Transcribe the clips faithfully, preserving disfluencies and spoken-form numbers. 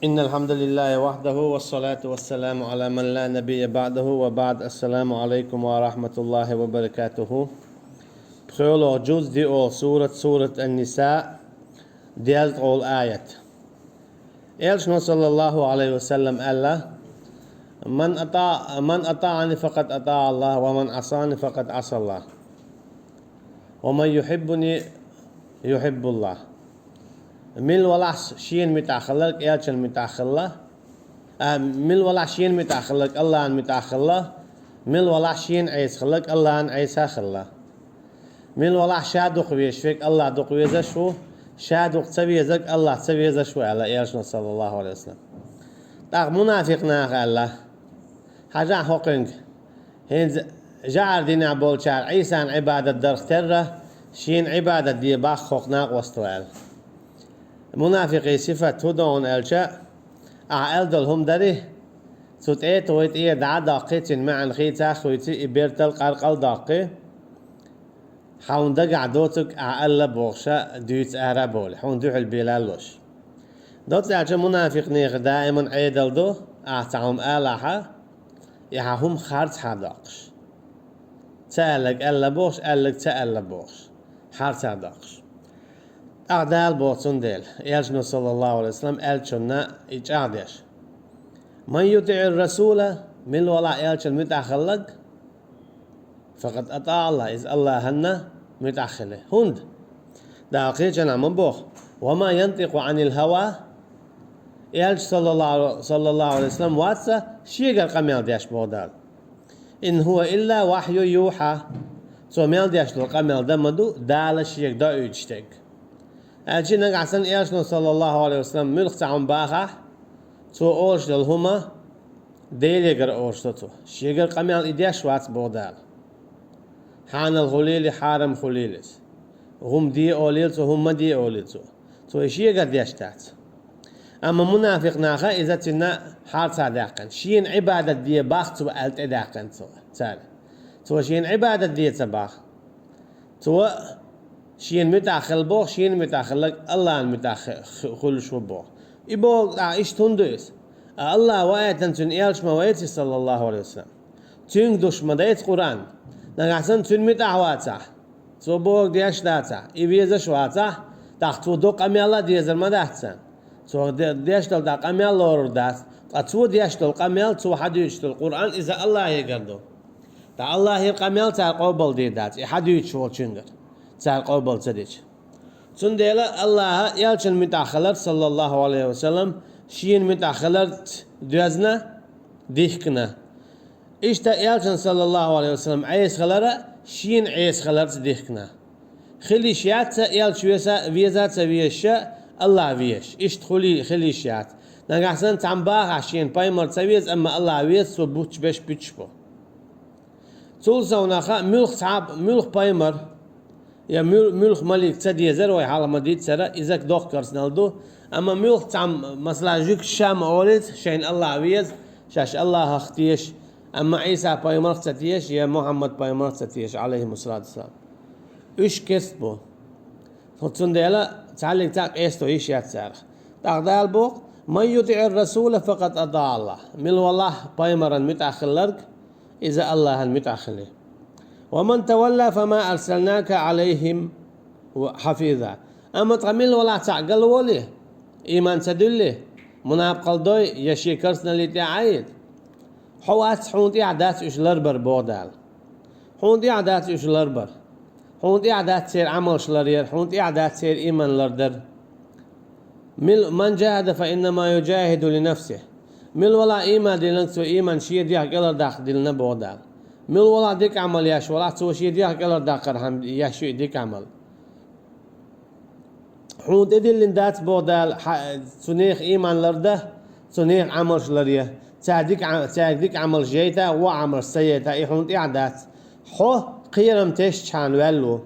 إن الحمد لله وحده والصلاة والسلام على من لا نبي بعده وبعد. السلام عليكم ورحمة الله وبركاته. ПхоьалгӀа жуз, диъолгӀа сурат, сурат Ан-Ниса, дезткъола аят. Элчано, саллаллаху Ӏалайхи ва саллам, аьлла: «من أطاع، من أطاعني فقد أطاع الله، ومن عصاني فقد عصى الله». «ومن يحبني يحبه الله». Мила валахь шена муьтӀахь хилларг Элчанна муьтӀахь хилла, а, мила валахь шена муьтӀахь хилларг Аллахьна муьтӀахь хилла, мила валахь шена Ӏеса хилларг Аллахьна Ӏеса хилла. Мила валахь ша дукха везаш верг Аллахь дукха везаш ву, ша дукха ца везарг Аллахь ца везаш ву, аьлла Элчано, саллаллаху Ӏалайхи ва саллам. ТӀаккха мунафикъ наха аьлла: «Хьажахь хӀокхуьнга, хӀинца жӀар динехь болчара Ӏийсан Ӏибадат дарх терра, шена Ӏибадат де боху хӀокху накъосто», аьлла. Мунафикъийн сифат хӀун ду хьуна аьлча, ахьа аьлла долу хӀума дарий, цу тӀе а тухий, тӀера дӀа а доккхий, цуьнан маьӀна хийцахь а хуьйций, и бертал къаркъал а доккхий, хьуна дагахь доцург ахьа аьлла бохуш, дуьйцу ара а бовлий, хьуна дуьхьал белаллаш. Доцца аьлча, мунафикъ нехан даиман Ӏедал ду, ахьа цхьа хӀума алахьа, и хьан хӀума харцахьа доккхуш. Ца аьлларг аьлла бохуш, аьлларг ца аьлла бохуш, харцахьа доккхуш. ТӀаккха Дала боху цундела, Элчано, саллаллаху Ӏалайхи ва саллам, аьллачунна и чӀагӀдеш: «من يطع الرسول», мила валахь Элчанна муьтӀахь хилларг, «فقد أطاع الله», иза Аллахьанна муьтӀахь хили. ХӀунда? Дала кхечанхьа ма боху: «وما ينطق عن الهوى», Элча, саллаллаху, саллаллаху Ӏалайхи ва саллам, вац-кх шегара къамел деш, боху Дала. «إن هو إلا وحي يوحى». Цо мел деш долу къамел дан ма ду, Дала шега доуьйтуш дерг. Аьлча нагахь санна Элчано, саллаллаху Ӏалайхи ва саллам, муьлхха цхьа хӀума бахахь, цо олуш долу хӀума Делегара олуш до цо. Шегара къамел и деш вац, боху Дала. Хьанал хуьлийла, хьарам хуьлийла иза. ХӀума де олийла цо, хӀума ма де олийла цо. Цо и шегара деш дац. Амма мунафикъ наха иза цуьнан харцахьа даьккхина. Шена Ӏибадат де боху цо аьлла тӀедаьккхина цо, цара. Цо шена Ӏибадат де ца боху. Цо шена муьтӀахь хила боху, шена муьтӀахь хилларг Аллахьна муьтӀахь хи-, хи-, хуьлуш ву боху. И боху, а, иштта хӀунда ду иза? А Аллахь ваийтина цуьнан Элча ма вайций, саллаллаху Ӏалайхи ва саллам. Цуьнга душ ма дайца Къуръан. Нагахь санна цуьнан муьтӀахь вацахь, цо бохург деш дацахь, и везаш вацахь, тӀаккха цо до къамел а дезар ма дац царна. Цо де-, деш долу дӀа къамел лорур дац, ткъа цо деш долу къамел, цо хьадуьйцуш долу Къуръан, иза Аллахьегара ду. Ткъа Аллахьера къамел цара къобал дийр дац, и хьадуьйцуш волчуьнгара цара къобал ца дича. Цундела Аллахьа Элчанна муьтӀахь хилар, саллаллаху Ӏалайхи ва саллам, шена муьтӀахь хиларца доьзна, дихкина. Иштта Элчанна, саллаллаху Ӏалайхи ва саллам, Ӏеса хилар а шена Ӏеса хиларца дихкина. Хила йиш яц ца Элча веса, веза а ца везаш, Аллахь везаш. Иштта хуьлий-, хила йиш яц. Нагахь санна цхьамма бахахь шена пайхамар ца веза, амма Аллахь веза, цо бутташ беш буьтуш бу. Цул совнаха муьлхха цхьа а, муьлхха пайхамар я муьл-, муьлхха малик ца дезара, вай хьалха ма-дийццара, иза доккха керстаналла ду. Амма муьлхха цхьамма, масала, жуьгташа а ма олийца, шайна Аллахь веза, шаьш Аллахьах теша, амма Ӏийса пайхамарх ца теша я Мухьаммад пайхамарх ца теша, Ӏалайхимуссалату вассалам. Уьш керста бу. Цундела цхьаллиг цхьаъ къесто йиш яц царах. ТӀаккха Дала боху: «من يطع الرسول فقد أطاع الله». Мила валахь пайхамаран муьтӀахь хилларг, иза Аллахьан муьтӀахь хили. «ومن تولى فما أرسلناك عليهم حفيظا». Амма ткъа мила валахь цхьаъ галволий, ийман ца дуьллий, мунапкъал дой я шен керстаналлин тӀе Ӏайта, хьо вац, хьуна тӀехь дац уьш ларбар, боху Дала. Хьуна тӀехь дац уьш ларбар. Хьуна тӀехь дац церан Ӏамалш ларъяр, хьуна тӀехь дац церан ийман лардар. Мил-, «من جاهد فإنما يجاهد لنفسه». Мила валахь ийман диллинарг, цо ийман шен дегӀ кӀелхьардаккха диллина, боху Дала. Мила валахь дика Ӏамал еш валахь, цо шен дегӀ кӀелхьардаккхархьама еш ю и дика Ӏамал. Хьуна тӀедиллина дац, боху Дала, хьа-, цу нехан ийман лардан, цу нехан Ӏамалш ларъян. Цара дика Ӏа-, цаьрга дика Ӏамалш яйта, вон Ӏамалш ца яйта, и хьуна тӀехь дац. Хьо кхерам тесчхьана ваьлла ву.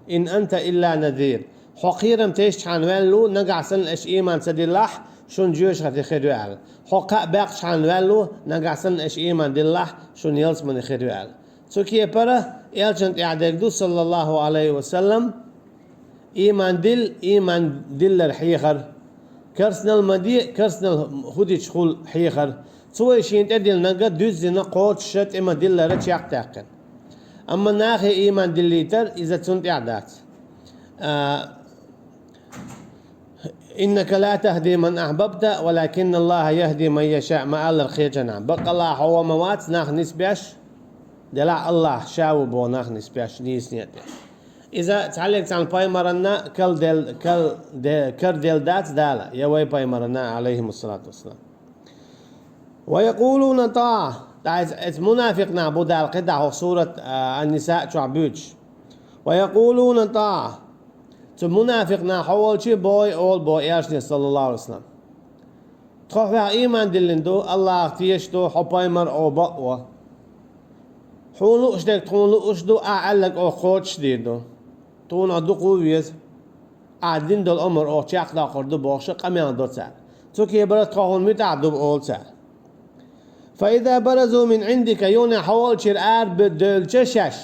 «إن أنت إلا نذير». Хьо кхерам тесчхьана ваьлла ву, нагахь санна аша ийман ца диллахь, шуна жоьжахате хир ю аьлла. Хьо кхаъ баьккхачхьана ваьлла ву, нагахь санна аша ийман диллахь, шуна ялсамане хир ю аьлла. Цу кепара Элчанна тӀехь дерг ду, саллаллаху Ӏалайхи ва саллам, ийман дилла, ийман диллар хьехар, Керстанал ма де, керстанал хӀу дича хула хьехар. Цо вай шена тӀедиллинарг дуьззина, кхочуш, тӀе ма-диллара чекхдаьккхина. Амма нахе ийман диллийтар, иза цунна тӀехь дац. А, «إنك لا تهدي من أحببت ولكن الله يهدي من يشاء», ма аллара кхечанхьа. Баккъалла хьо ван ма вац нах нисбеш, делахь Аллахь ша ву боху нах нисбеш, нийсонна а тӀе. Иза цхьаллиг цхьана пайхамарна кал дел-, кал де-, кара делла дац Дала, я вай пайхамарна, алейхимуссалату вассалам. «ويقولون طاعة». ТӀаккха иза, иза мунафикъ нах бу Дала кхидӀа хӀокху сурат, а, Ан-Ниса чохь буьйцуш. «ويقولون طاعة». Цу мунафикъ наха хьо волчу боху, олу боху элчане, саллаллаху алейхи ва саллям. Тхо хьох ийман диллина ду, Аллахах тешаш ду, хьо пайхамар а бакъо. Хьуна лууш дерг тхуна лууш ду, ахь аьлларг оха кхочушдийр ду. Тхуна дукха веза. Ахь дина долу омра оха чекхдоккхур ду бохуш а къамел до цара. Цу кепара тхо хьуна муьтӀахь ду олу цара. «فإذا برزوا من عندك», юха хьо волчуьра ара бе-, девлча шаьш.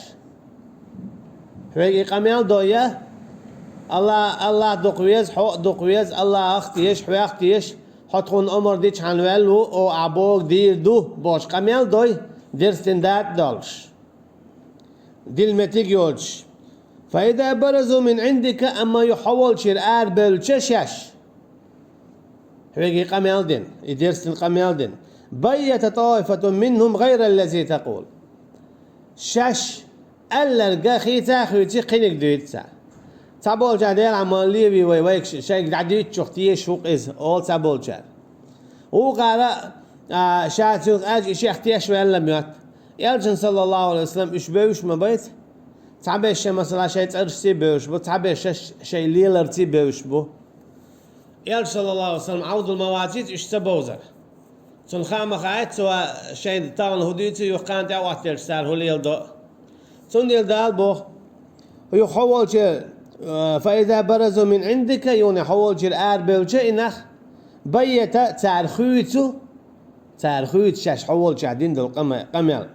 Хьоьга и къамел дой я? Алла-, Аллах дукха веза, хьо а дукха веза, Аллахах тешаш, хьох тешаш, хьо тхуна омра дичахьана ваьлла ву, оха ахь бохург дийр ду бохуш къамел дой, дерстина дакъа долуш. Дилла меттиг йоцуш. «فإذا برزوا من عندك», амма юха хьо волчуьра ара бевлча шаьш. Хьоьга и къамел дина, и дерстина къамел дина. «بيت طائفة منهم غير الذي تقول». Шаьш аьлларг хийца а хуьйций, кхиниг дуьйцу цара. Цхьаболчара, делахь ма леви вай, вайга ш-, шайга дӀадуьйцучух тешаш ву-кх иза, олу цхьаболчара. Вукхара, а, ша цуьнга аьлча, и шех теш ваьлла моьтту. Элчан, саллаллаху алейхи ва саллям, уьш бевзаш ма бац. Цхьаберш шайн, масала, шайн цӀерашций бевзаш бу, цхьаберш шайн леларций бевзаш бу. Элча, саллаллаху алейхи ва саллям, Ӏовдал ма вацийца уьш ца бовзар. Цунна хаа ма хаьа, цо шайна тахана хӀу дуьйцу, юха кхана тӀе а оттаделча цара хӀу леладо. Цундела Дала боху: «Юха хьо волчу, э, فإذا برزوا من عندك», юха хьо волчуьра арабевлча и нах, «بيت», цара хуьйцу, цара хуьйцу шаьш хьо волчохь дина долу къама-, къамел.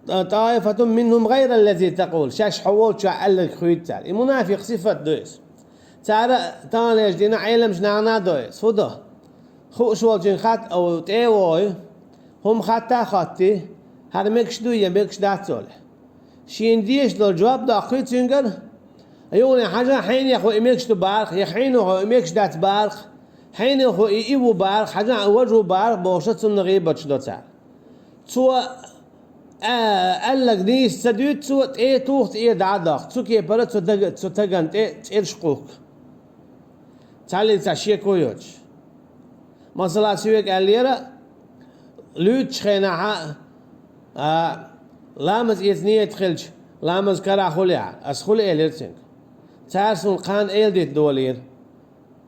«طائفة منهم غير الذي تقول», шаьш хьо волчохь аьлларг хуьйцу цара. И мунафикъ сифат ду иза. Цара таханлерчу дийнахь Ӏеламчу нахана а до иза. ХӀун до? Хууш волчуьнга хатта, о, тӀе а вогӀий, хӀума хатта а хоттий, хӀара мегаш дуй я мегаш дац олий. Шена дезаш долу жоп доккхуьйту цуьнгара, юха хьажа, хьенехо и мегаш ду бахарх, я хьенехо и мегаш дац бахарх, хьенехо и и ву бахарх, хьажа, и важа ву бахарх бохуш, цунна гӀийбаташ до цара. Цо, а, аьлларг нийса ца дуьйцу, цо тӀе а туху, тӀера дӀа а доккху, цу кепара цу дага-, цу тагана тӀе цӀераш кхухку. Цхьаллиг цхьа шеко йоцуш. Масала, соьга аьллера, луьйчу хенахь а, а, ламаз эца нийят хилча, ламаз карахь хуьлий хьан? Ас хуьлу, элира цуьнга. Цара суна кхана эладита долийра.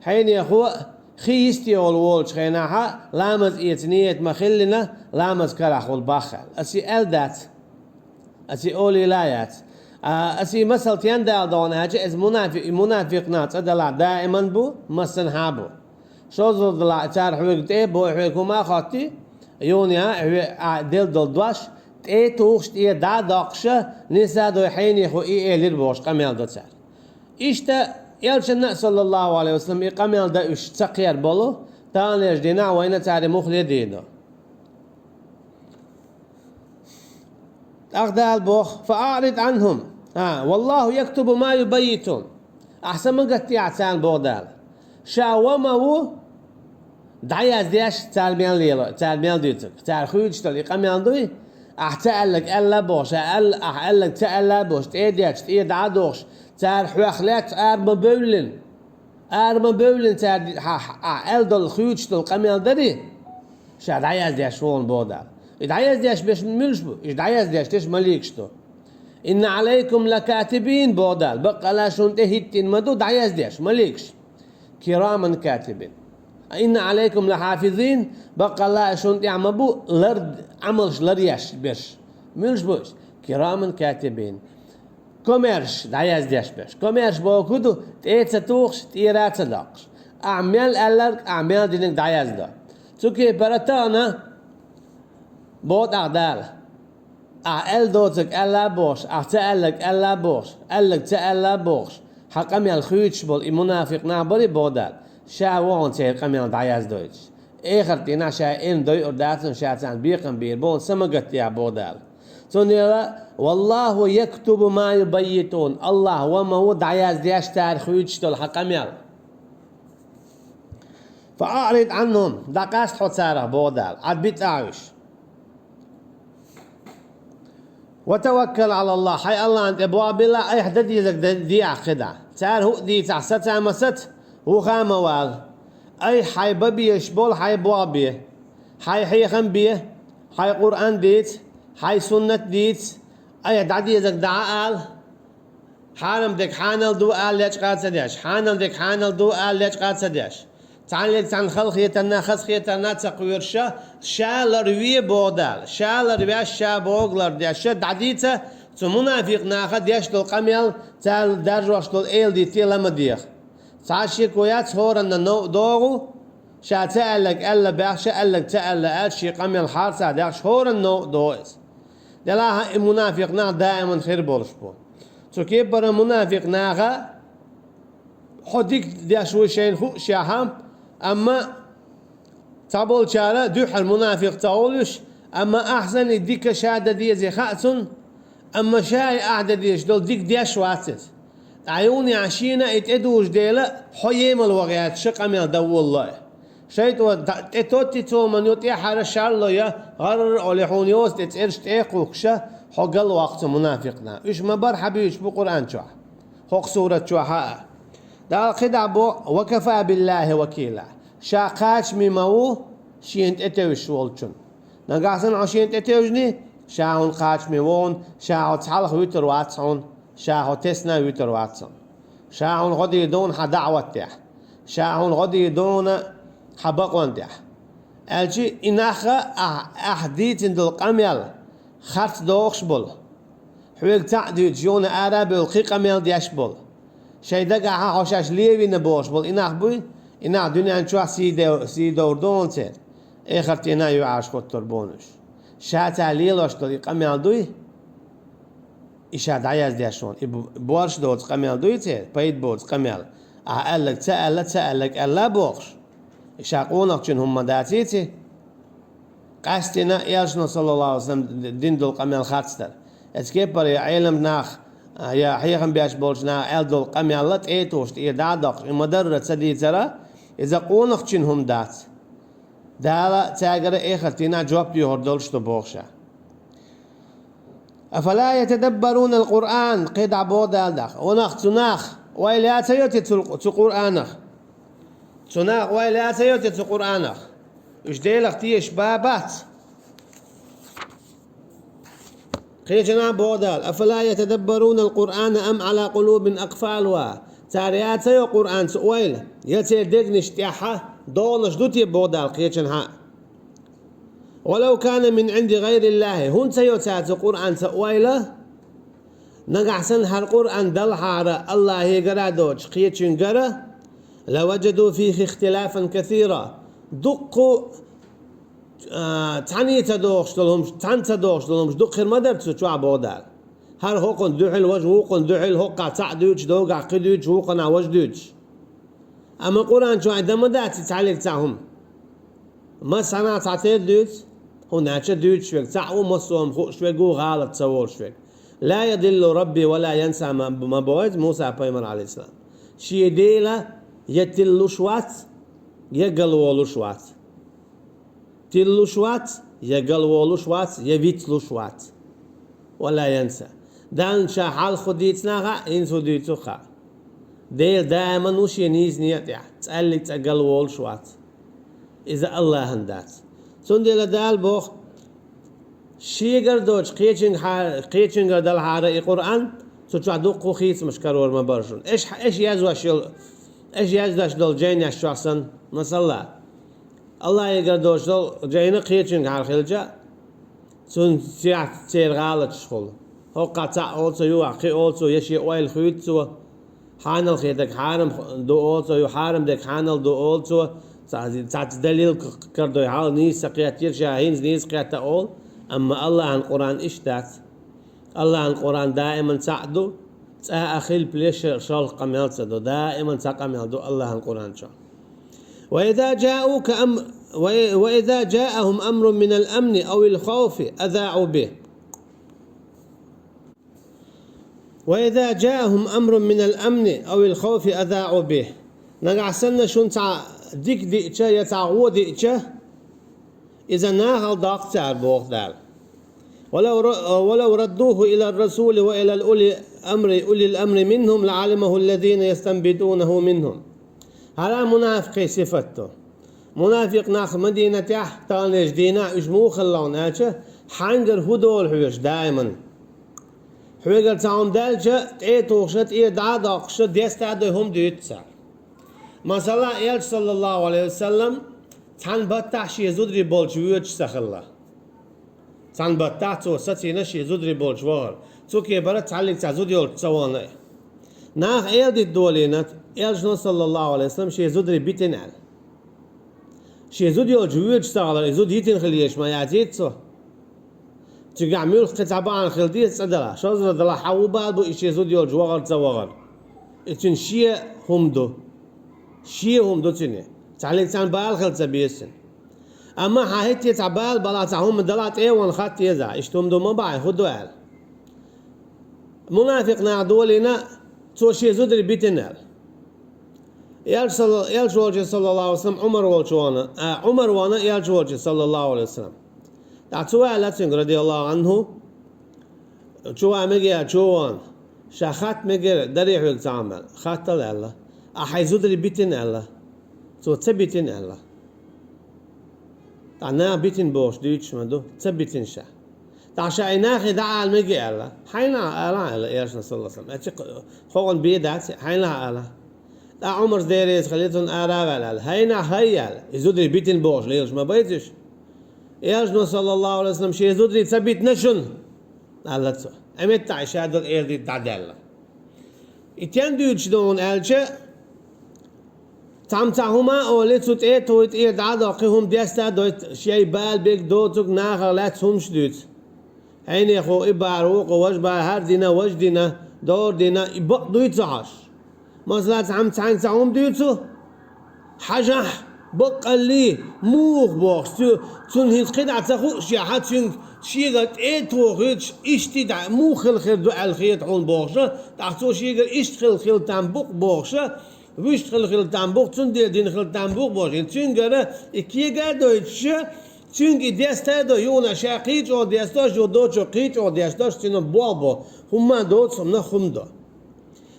Хьенехо хи йистехула волчу хенахь а, ламаз эца нийят ма-хиллина, ламаз карахь хуьлу бах аьлла. Ас и аьлла дац. Ас и олийла а яц. А, ас и масал стенна дала догӀу аьлча, иза мунафи-, мунафикъ нах цӀа далахь даиман бу, массанхьа а бу. ШозлагӀа далахь, цара хьоьга тӀе а бой, хьоьга хӀума а хоттий, юха а хьоьга а делла долу дош, тӀе а тухуш, тӀера дӀа а доккхуша, нийса а дой, хьенехо и элира бохуш къамел до цара. Иштта элчанна а, саллаллаху алейхи ва саллям, и къамел дан уьш ца кхера болу, таханлерчу дийнахь вайна цара и мухле дийр ду. ТӀаккха Дала боху: «فأعرض عنهم. А, والله يكتب ما يبيتون». Ахьа са ма гатдехьа царна, боху Дала. Ша ван ма ву, дӀаяздеш цара мел лело, цара мел дуьйцург. Цара хуьйцуш долу и къамел дуй, ахьа ца аьлларг аьлла а бохуш, ахьа аьлла-, ахьа аьлларг ца аьлла а бохуш, тӀе а детташ, тӀера дӀа а дохуш, цара хьох лаьцна ара ма бевллина. Ара ма бевллина цара ди-, хьа-, хьа-, ахьа аьлла долу, хуьйцуш долу къамел дарий, ша дӀаяздеш ву хьуна, боху Дала. И дӀаяздеш берш муьлш бу? Иштта дӀаяздеш дерш маликаш ду. «إن عليكم لكاتبين», боху Дала. Баккъалла шуна тӀе хӀиттийна ма ду дӀаяздеш маликаш. «كراما كاتبين». «إن عليكم لحافظين», баккъалла шуна тӀехь ма бу лар-, Ӏамалш ларъеш берш. Муьлш бу уьш? «كراما كاتبين». Комаьрша дӀаяздеш берш. Комаьрша бохург хӀун ду? ТӀе а ца тухуш, тӀера а ца доккхуш. Ахьа мел аьлларг, ахьа мел динарг дӀаяздо. Цу кепара тахана боху тӀаккха Дала. Ахьа аьлла доцург аьлла а бохуш, ахьа ца аьлларг аьлла а бохуш, аьлларг ца аьлла а бохуш, хьан къамел хуьйцуш болу и мунафикъ нах барий, боху Дала. ша ву хьуна церан къамел дӀаяздойтуш. Эхарта дийнахь ша Ӏилма дойур дац хьуна, ша царна бекхам бийр бу хьуна, са ма гатде боху Дала. Цундела, «Валлаху яктубу ма юбаййитун», Аллах ва ма ву дӀаяздеш цара хуьйцуш долу хьан къамел. «Фа аърид Ӏанхум», дӀакъаста хьо царах боху Дала, Ӏад бита ахьа уьш. «Ва таваккал Ӏала Аллах», хьайн Аллахьна тӀе болх билла, айхьа дан дезарг дан де ахь кхидӀа. Цара хӀуъа дийцахь, саца а ма саца, вуха а ма вала. Айхьа хьайн бан безаш болу хьайн болх бе. Хьайн хьехам бе, хьайн Къуръан дийца, хьайн суннат дийца, айхьа дӀадезарг дӀа а ала. Хьарам дерг хьанал ду ала лечкъа а ца деш, хьанал дерг хьанал ду ала лечкъа а ца деш. Цхьаьннег цхьаьна халахетарна, хазахетарна ца кхоьруш, ша ларве боху Дала, ша ларвеш, ша бохург лардеш, дӀадийца цу мунафикъ наха деш долу къамел, царна даржош долу эладитте ла ма деха. Цхьа а шеко яц, хӀоранна новкъа догӀу, ша ца аьлларг аьлла баьхча, аьлларг ца аьлла аьлча, шен къамел хьарца а даьхча, хӀоранна новкъа догӀу иза. Делахь а и мунафикъ нах даиман хир болуш бу. Цу кепара мунафикъ наха хьо дика деш ву шайна хууш яхьа, амма цхьаболчара дуьххьара мунафикъ ца гӀуллуш, амма ахь санна и дика ша дан дезий хаьа цунна, амма ша и ахь дан дезаш долу дика деш вац иза. Ткъа юханехьа шена и тӀедужу дела, хьо емал ваха гӀерташ къамел дан волало и. ШайтӀо тӀе тоттий цо, ма ю тӀаьххьара шарло я, гӀарра олий хьуна йоцу тӀе цӀераш тӀе а кхухкуш, хьо галваккха цу мунафикъна. Уьш ма бара хьан буьйцуш бу Къуръан чохь. ХӀокху сурат чохь а. Дала кхидӀа бо: «Ва кафа биллахи вакила». Ша кхачаме ма ву шена тӀетевжаш волчун. Нагахь санна хьо шена тӀетевжиний, ша хьуна кхачаме ву хьуна, ша хьо цхьалха вуьтур вац хьуна, ша хьо тесна а вуьтур вац хьуна. Ша хьуна гӀо дийр ду хьуна хьан даӀват тӀехь. Ша хьуна гӀо дийр ду хьуна хьан бакъонна тӀехь. Аьлча и нах а ахь, ахь дийцина долу къамел харц дохуш болу. Хьоьга цхьаъ дуьйцуш, юхана ара а бевлла, кхин къамел деш болу. Шайн дагахь хьо шаьш левина бохуш болу и нах буй, и нах дуьнен чохь сий де-, сий довр ду хьуна церан. Эхарт дийнахь а юьхьӀаьржа хӀуттур бу хьуна уьш. Ша цара лелош долу и къамел дуй, и ша дӀаяздеш ву хьуна. И бу-, борш доцу къамел дуй церан, пайда боцу къамел. Ахьа аьлларг ца аьлла, ца аьлларг аьлла а бохуш. И ша къонахчун хӀума ма даций ци? Къаьсттина элчано, саллаллаху алейхи ва саллям, дина долу къамел харцдар. Эцу кепара я Ӏелам нах, я хьехам беш болчу наха аьлла долу къамелла тӀе а тухуш, тӀера дӀа а доккхуш, и ма-дарра ца дийцара, иза къонахчун хӀума дац. Дала цаьргара эхарт дийнахь жоп доьхур долуш ду боху ша. «Афала ятадаббарунал Къуръан», кхидӀа боху Дала дӀахо. Ва нах, цу нах ойла яц а йоций цу, цу Къуръанах? Цу нах ойла яц а йоций цу Къуръанах? Уьш Делах тешаш ба, бац? Кхечанхьа боху Дала: «Афала ятадаббарунал Къуръана ам ала къулубин акъфалуха?» Цара яц а йо Къуръанца ойла? Я церан дегнаш тӀехь догӀанаш ду те, боху Дала кхечанхьа? «Ва лав кана мин Ӏинди гӀайриллахи», хӀунда ца йо цара цу Къуръанца ойла? Нагахь санна хӀара Къуръан далахьара Аллахьегара доцуш кхечуьнгара, «лаважаду фихи ихтилафан касира». Дуккха, а, цхьаьна ца догӀуш долу хӀумаш, цхьаьна ца догӀуш долу хӀумаш дукха хир ма дара цу чохь, боху Дала. ХӀара хӀокхунна дуьхьал, важа вукхунна дуьхьал, хӀокхахь цхьаъ дуьйцуш, догахь кхин дуьйцуш, вукхунахь важа дуьйцуш. Амма Къуръан чохь дан ма дац и цхьаьллиг цхьа хӀума. Массанхьа цхьатерра дуьйцу, хӀунда аьлча дуьйцуш верг цхьаъ ву, массо а хӀума хууш верг ву, гӀалат ца волуш верг. «Ла ядиллу Рабби ва ла янса», ма, ма боху иза Муса пайхамар, алейхиссалам. Шен Дела я тиллуш вац, я галволуш вац. Тиллуш вац, я галволуш вац, я вицлуш вац. «Ва ла янса». Далла ша хьалха хӀун дийцина хаьа, хӀинца хӀун дуьйцу хаьа. Дела даиман ву шен нийсане а тӀехь, цкъа а цкъа галволуш вац. Иза Аллахьан дац. Цундела Дала боху, шегара доцуш кхечуьнга хьа-, кхечуьнгара далахьара и Къуръан, цу чохь дуккха хийцамаш карор ма бара шуна. Эш, эш яздеш йолу, эш яздеш долу жайнеш чохь санна, масала, Аллахьегара доцуш долу жайна кхечуьнга хьара хилча, цунна цехьа церан гӀалаташ хуьлу. ХӀокхахь цхьаъ олу цо, юххехь кхин олу цо, я шен ойла хуьйцу цо. Хьанал хетарг хьарам ду олу цо, ю хьарам дерг хьанал ду олу цо. Цхьа-, цхьацца далил к-, карадой хьала, нийса ца кхеттера, ша хӀинца нийса кхетта олу. Амма Аллахьан Къуръан иштта дац. Аллахьан Къуръан даиман цхьаъ ду, цкъа а хилпале ша-, шалха къамел ца ду, даиман цхьа къамел ду Аллахьан Къуръан чохь. وإذا جاءوك أم وإذا جاءهم أمر من الأمن أو الخوف أذاعوا به وإذا جاءهم أمر من الأمن أو الخوف أذاعوا به. Нагахь санна шуна цхьа дика диъча я цхьа гӀо диъча, иза нахала доккху цара, боху Дала. ولو ر- ولو ردوه إلى الرسول وإلى أولي الأمر أولي الأمر منهم لعلمه الذين يستنبطونه منهم. ХӀара мунафикъийн сифат ду. Мунафикъ нах Мадинатехь таханлерчу дийнахь уьш муха хилла хьуна аьлча, хьаьнгара хӀун долу хьоьжуш даиман? Хьоьгара цхьа хӀума даьлча, тӀе а тухуша, тӀера дӀа а доккхуша, деста а дой хӀума дуьйцу цара. Масала, Элча, саллаллаху Ӏалайхи ва саллам, цхьана баттахь шен зударий болчу воьдуш ца хилла. Цхьана баттахь цо сацийна шен зударий болчу вахар. Цу кепара цхьаьллиг цхьа зуда йолчу ца вахана. Наха эладита долийна, Элчано, саллаллаху Ӏалайхи ва саллам, шен зударий битина аьлла. Шен зуда йолчу воьдуш ца хилар, и зуда йитина хила езаш ма яцийта цо. Цигахь муьлхха кхин цхьа бахьана хила деза цӀа далахь, шозлагӀа далахь, хьан хӀун бала бу и шен зуда йолчу вахар ца вахар? И цуьнан шен хӀума ду. Шен хӀума ду цуьнан. Цхьаьллиг цхьана бала хила ца беза цуьнан. Амма хьан хӀетте цхьа бала балахь, цхьа хӀума далахь, тӀе а вахана хатта еза, иштта хӀума ду ма бахьа, хӀун ду аьлла. Мунафикъ наха долийна, цо шен зударий битина аьлла. Элча, салла- Элча волчу, саллаллаху Ӏалайхи ва саллам, Ӏумар волчу вахана, а, Ӏумар вахана Элча волчу, саллаллаху Ӏалайхи ва саллам. ТӀаккха цо аьлла цуьнга, радияллаху Ӏанху, чу ван мегар чу ван, ша хатта мегар дарий хьоьга цхьа хӀума аьлла. Хаттал аьлла. Ахьа хьайн зударий битина аьлла. Цо ца битина аьлла. ТӀаккха наха битина бохуш дуьйцуш ма ду, ца битина ша. ТӀаккха ша и нахе дӀаала мега аьлла. Хьайна а ала аьлла, Элчано, саллаллаху Ӏалайхи ва саллам. Аьлча кхо- кхо гӀун бен дац, хьайна а ала. ТӀаккха Ӏумарс дера еза хилла, цунна ара а ваьлла аьлла. Хьайна а хьай аьлла. И зударий битина бохуш лелаш ма байца уьш. Элчано, саллаллаху Ӏалайхи ва саллам, шен зударий ца битина шуна, аьлла цо. Ӏеметта и ша долу эладита дӀадаьлла. И стен дуьйцуш ду хьуна аьлча, цхьамма цхьа хӀума а олий, цу тӀе а тухий, тӀера дӀа а доккхий, хӀума деста а дойту, шайн бала берг доцург нахах лаьцна хӀумаш дуьйцу. Хьенехо и бахьара вукхо важа бахьа, хӀара дина, важа дина, дора дина, и бакъ дуй ца хьожуш. Масала, цхьамма цхьаьнга цхьа хӀума дуьйцу, хьажахь, баккъаллий, муха бохуш, цу, цунна хӀинца кхидӀа ца хууш яхьа, цуьнга шегара тӀе а тухуьйтуш, иштта дӀа муха хила хир ду аьлла хета хьуна бохуша, тӀаккха цо шегара иштта хила хила там бу-кх бохуша, вуьшта хила хила там бу-кх, цундела дина хила там бу-кх бохуш, хӀинца цуьнгара и кега а дойтуша, цуьнга и деста а дой, юхана ша кхечӀогӀа дестош, юха доцург кхечӀогӀа дестош, цуьнан болх бо, хӀумма а доцу, хӀуманах хӀума до.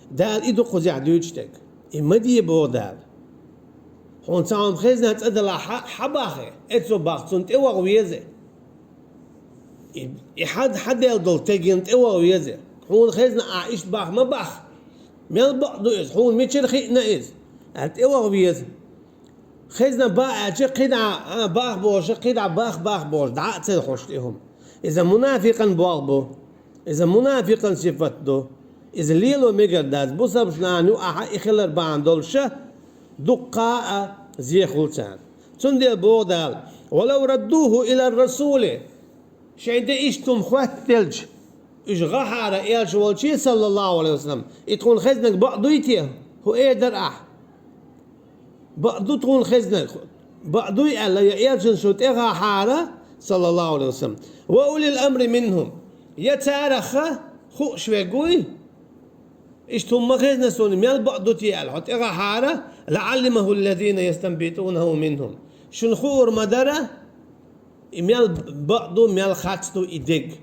Дала и ду кхузахь дуьйцуш дерг. И ма де боху Дала. Хьуна цхьа хӀума хезна цӀа далахь хьа, хьа бахе, эцо бахка цунна тӀе ваха веза. И, и хьан, хьан делла долу тегина тӀе ваха веза. Хьуна хезна ахь иштта бахка ма бахка. Мел бакъ ду иза, хьуна мичара хиъна иза? Аьлла тӀе ваха веза. Хезна бан аьлча, кхидӀа, а, бах бохуша, кхидӀа бах, бах бохуш, дӀа а ца хьожуш тӀе хӀума. Иза мунафикъан болх бу. Иза мунафикъан сифат ду. Иза лело мегар дац. Бусалба нахана юкъахь и хилар бахьана долуша, дуккха а зе хуьлу царна. Цундела боху Дала: «Ва лав раддуху илар расули». Шайн де иштта хӀума хоттаделча, уьш гӀахьара Элча волчий, саллаллаху Ӏалайхи ва саллам, и тхуна хезнарг бакъ дуй те? ХӀун эр дара ахь? Бакъ ду тхуна хезнарг, бакъ дуй аьлла, я Элчанна шу тӀе гӀахьара, саллаллаху Ӏалайхи ва саллам, ва улил амри минхум, я цараха хууш верг вуй? Иштта хӀума ма хезна суна, мел бакъ ду те аьлла, хьо тӀе гӀахьара, лаӀалимаху ллазина ястанбитунаху минхум. Шуна хуур ма дара, и мел бакъ ду, мел харц ду и дерг.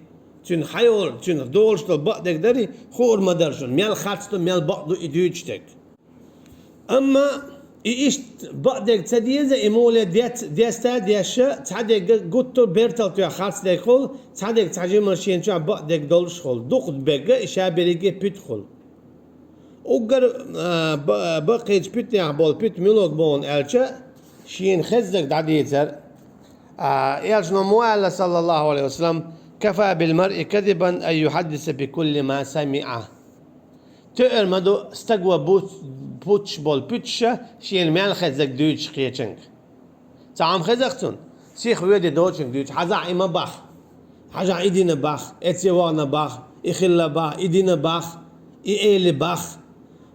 Цуьнан хьайолу, цуьнан долуш долу бакъдерг дарий, хуур ма дара шуна, мел харц ду, мел бакъ ду и дуьйцуш дерг. Амма и иштта бакъдерг ца деза, и муле дец-, деста а дешша, цхьа дерг гуттар а бертал тоьхна харц дерг хуьлу, цхьа дерг цхьа жимма шена чохь бакъдерг долуш хуьлу, дукха берг а, и ша берриге а пуьтух хуьлу. Уггар, а, ба-, баккхийчу пуьтанех болу пуьту муьлуг бу хьуна аьлча, шена хезнарг дӀадийцар. А, Элчано ма аьлла, саллаллаху Ӏалайхи ва саллам: «Кафа бил маръи казибан ан юхьаддиса би кулли ма самиӀа». Тоьар ма ду стага бу-, пуьтуш болу пуьтуша шена мел хезнарг дуьйцуш кхечуьнга. Цхьа хӀума хеза-кх цунна, сиха воьдий доцург дуьйцу, хьажахь, и ма бах. Хьажахь, и дина бах, эцце вахана бах, и хилла бах, и дина бах, и эли бах.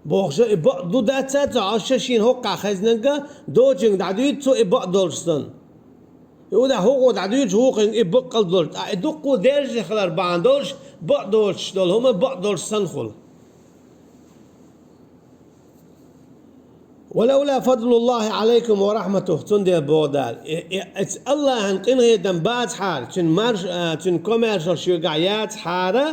Бохуша, и бакъ ду дац цо, хьо ша шена хӀоккхахь хезнарг, дочуьнга дӀадуьйцу цо и бакъ долуш санна. И удахь хӀокхо дӀадуьйцу вукхуьнга и бакъ долуш, ткъа и дуккха дерза хилар бахьана долуш, бакъ доцуш долу хӀума бакъ долуш санна хуьлу. «ولولا فضل الله عليكم ورحمته», цундела боху Дала, и, и, эцу Аллахьан къинхетам бацахьара, цуьнан марш-, а, цуьнан комаьршалла шуьгахь яцахьара,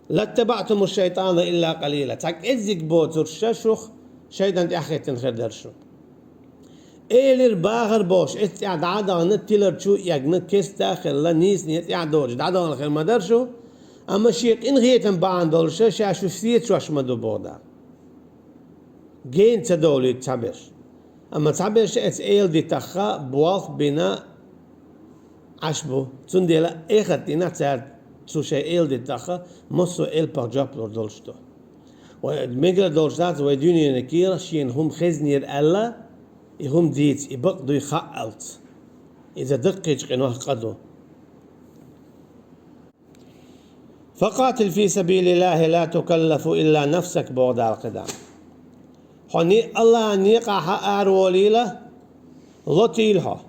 «لاتبعتم الشيطان إلا قليلا». Цхьа кӀеззиг боцурш ша шух шайтӀан тӀаьхьахӀиттина хир дара шу. Элира бахар бохуш, эцу тӀехь дӀа а дахана, тилар чу а эгна, кеста а хилла, нийсане тӀаьхьа доцуш дӀадахана хир ма дара шу, амма шен къинхетам бахьана долуш ша шу сецош ма ду боху Дала. Гена ца довлуьйту цхьаберш. Амма цхьаберш эцу эладитахха болх бина Ӏаш бу. Цундела эхарт дийнахь цара цу шайн эладитахха массо а элпах жоп лур долуш ду. Вай мегар долуш дац вай дуьненан кийра шена хӀума хезнера аьлла, и хӀума дийца, и бакъ дуй хаалц. Иза даккхийчу къинойх къа ду. «فقاتل في سبيل الله لا تكلف إلا نفسك», боху Дала кхидӀа. Хьо не-, Аллахьан некъахь араволийла, лотийла хьо.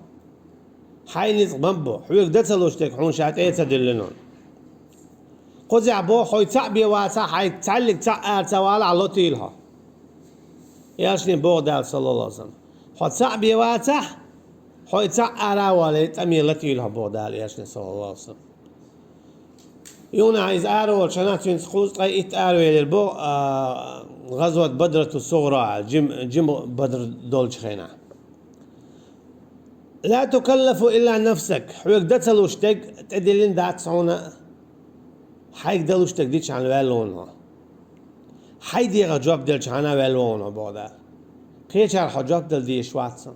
Хьайн ницкъ ма бу, хьоьга дан ца луш дерг хьуна ша тӀе а ца дуьллина. Кхузахь боху, хьо цхьаъ бен вацахь, хьайга цхьаьллиг цхьаъ ара ца валахь, лотийла хьо. Элчане боху Дала, саллаллаху алейхи ва саллям. Хьо цхьаъ бен вацахь, хьо цхьаъ ара а валий, тӀаме латийла хьо, боху Дала элчане, саллаллаху алейхи ва саллям. Юна иза араволчу хенахь цуьнца кхузткъе итт аравелира боху, а, гӀазват Бадрату Сугъра аьлла, жим-, жима Бадр долчу хенахь. «لا تكلف إلا نفسك», хьоьга дан ца луш дерг тӀедиллина дац хьуна, хьайга дан луш дерг дичахьана ваьлла ву хьо. Хьайн дегӀах жоп делчахьана ваьлла ву хьо, боху Дала. Кхечарах хьо жоп дала дезаш вац хьуна.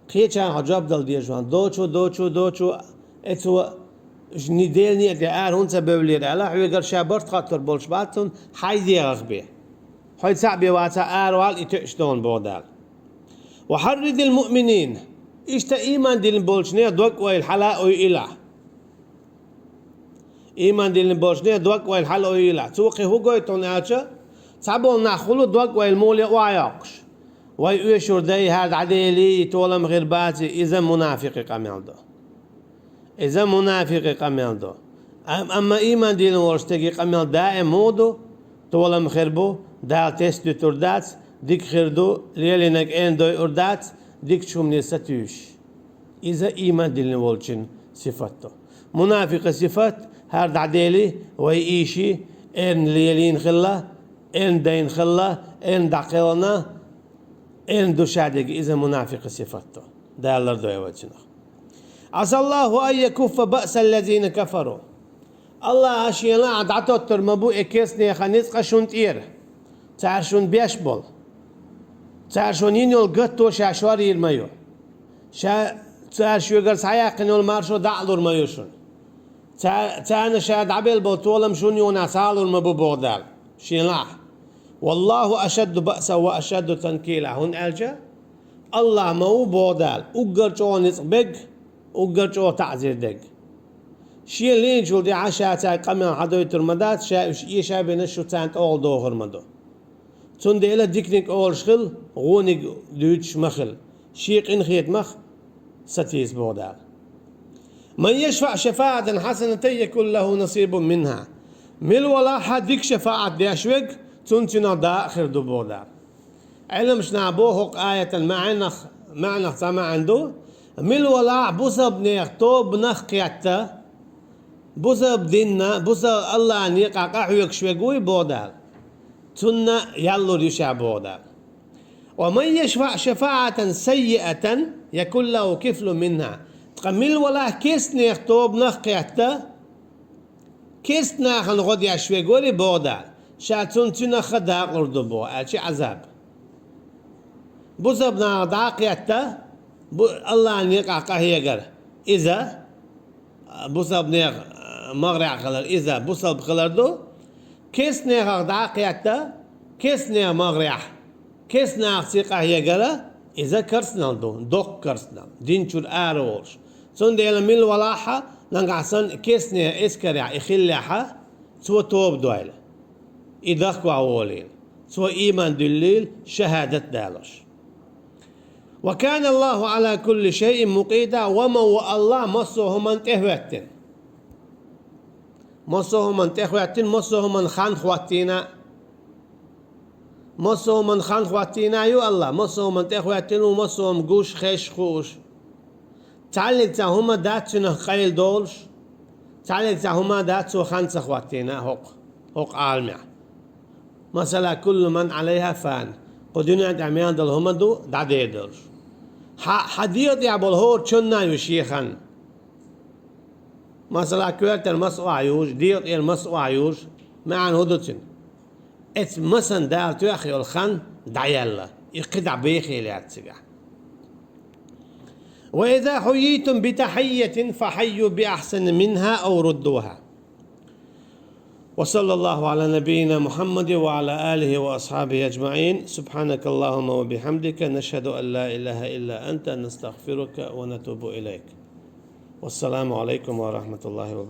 Кхечарах хьо жоп дала дезаш вац. Дочу, дочу, дочу, эцо, недель а тӀе ара хӀунда ца бевллера аьлла, хьоьгара ша барт хаттар болуш бац хьуна, хьайн дегӀах бен. Хьо цхьаъ бен вацахь, аравала, и тоьаш ду хьуна, боху Дала. «وحرض المؤمنين», иштта ийман диллина болчу нехан дог-ойла хьала а ойла. Ийман диллина болчу нехан дог-ойла хьала а ойла. Цо кхин хӀун гойту хьуна аьлча, цхьаболу нах хуьлу дог-ойла муле а охьайоккхуш. Вай оьшур дай, хӀара дӀаделий, и толам хир баций, иза мунафикъийн къамел ду. Иза мунафикъийн къамел ду. Ам-, амма ийман диллина волчу стеган къамел даим муха ду, толам хир бу, Дала тесна дуьтур дац, дика хир ду, лелийнарг эрна дойур дац, дикачу хӀумане сатуьйсуш. Иза ийман диллина волчун сифат ду. Мунафикъийн сифат, хӀара дӀаделий, вай ийший, эрна лелийна хилла, эрна дайна хилла, эрна дӀакхелхина, эрна ду ша дерг, иза мунафикъийн сифат ду. Дала лардойла вай цунах. «عسى الله أن يكف بأس الذين كفروا». Аллаха шен лаахь дӀатоттур ма бу и керстанехан ницкъ шун тӀера. Цара шун беш болу. Цара шун йина йолу гатто ша шор йийр ма ю. Ша, цара шуьгара схьаяьккхина йолу маршо дӀа а лур ма ю шуна. Ца-, царна ша дӀабелла болу толам шун юханехь схьалур ма бу, боху Дала. Шен лаахь. «والله أشد بأسا وأشد تنكيلا», хӀунда аьлча Аллах ма ву, боху Дала, уггар чӀогӀа ницкъ берг, уггар чӀогӀа таӀзир дерг. Шен лийначул тӀаьхьа ша цаьрга къамел хьадойтур ма дац, ша уьш эша а бина, шу царна тӀехула дохур ма ду. Цундела диканиг олуш хила, вониг дуьйцуш ма хила. Шен къинхетамах сатийса, боху Дала. «من يشفع شفاعة حسنة يكن له نصيب منها». Мила валахь а дика шафаӀат деш верг, цунна цуьнан дакъа хир ду, боху Дала. Ӏеламнаха боху хӀокху аятан маьӀнах, маьӀнах цхьа маьӀна ду: мила валахь а бусалбанех тобанах кхетта, бусалба динна, бусалба Аллахьан некъахь къахьоьгуш верг вуй, боху Дала, цунна ял лур ю ша, боху Дала. «ومن يشفع شفاعة سيئة يكن له كفل منها». Ткъа мила валахь а керстанех тобанах кхетта, керста нахана гӀо деш верг вара, боху Дала, ша цунна цуьнах а дакъа лур ду, боху, аьлча Ӏазаб. Бусалба нахах дӀа а кхетта, бу-, Аллахьан некъахь къахьегар иза, бусалбанех, а, магӀарехь хилар, иза бусалба хилар ду. Керстанехах дӀа а кхетта, керстанех магӀарехь, керстанахций къахьегара, иза керстанал ду, доккха керстанал, дин чуьра ара волуш. Цундела мила валахь а, нагахь санна керстанех эскарехь и хиллехь а, цо тоба дойла. И дахкаволийла, цо ийман дуьллийла, шахӀадат далош. وكان الله على كل شيء مقيتا, ва ма ву АллахӀ массо а хӀуманна тӀехӀоьттина. Массо а хӀуманна тӀехӀоьттина, массо а хӀуманна хан хӀоттийна. Массо а хӀуманна хан хӀоттийна ю АллахӀ, массо а хӀуманна тӀехӀоьттина ву, массо а хӀума гуш, хезаш, хууш. Цхьаннега цхьа хӀума дац цунах къайладолуш, цхьаннега цхьа хӀума дац цо хан ца хӀоттийна хӀокху, хӀокху Ӏаламехь. Масала, كل من عليها فان. Кху дуьнен тӀехь мел долу хӀума ду дӀадер долуш. Хьан, хьан дегӀан тӀехь болу хӀора чонна а ю шен хан. Масала, коьртара маса охьа южу, дегӀан тӀера маса охьа южу, маьӀна хӀун ду цуьнан? Эцу масана Дала тоьхна йолу хан дӀаяьлла, и кхидӀа бехийла яц цигахь. وإذا حييتم بتحية فحيوا بأحسن منها أو ردوها. وصلى الله على نبينا محمد وعلى آله وأصحابه أجمعين. سبحانك اللهم وبحمدك، نشهد أن لا إله إلا أنت، نستغفرك ونتوب إليك. والسلام عليكم ورحمة الله وبركاته.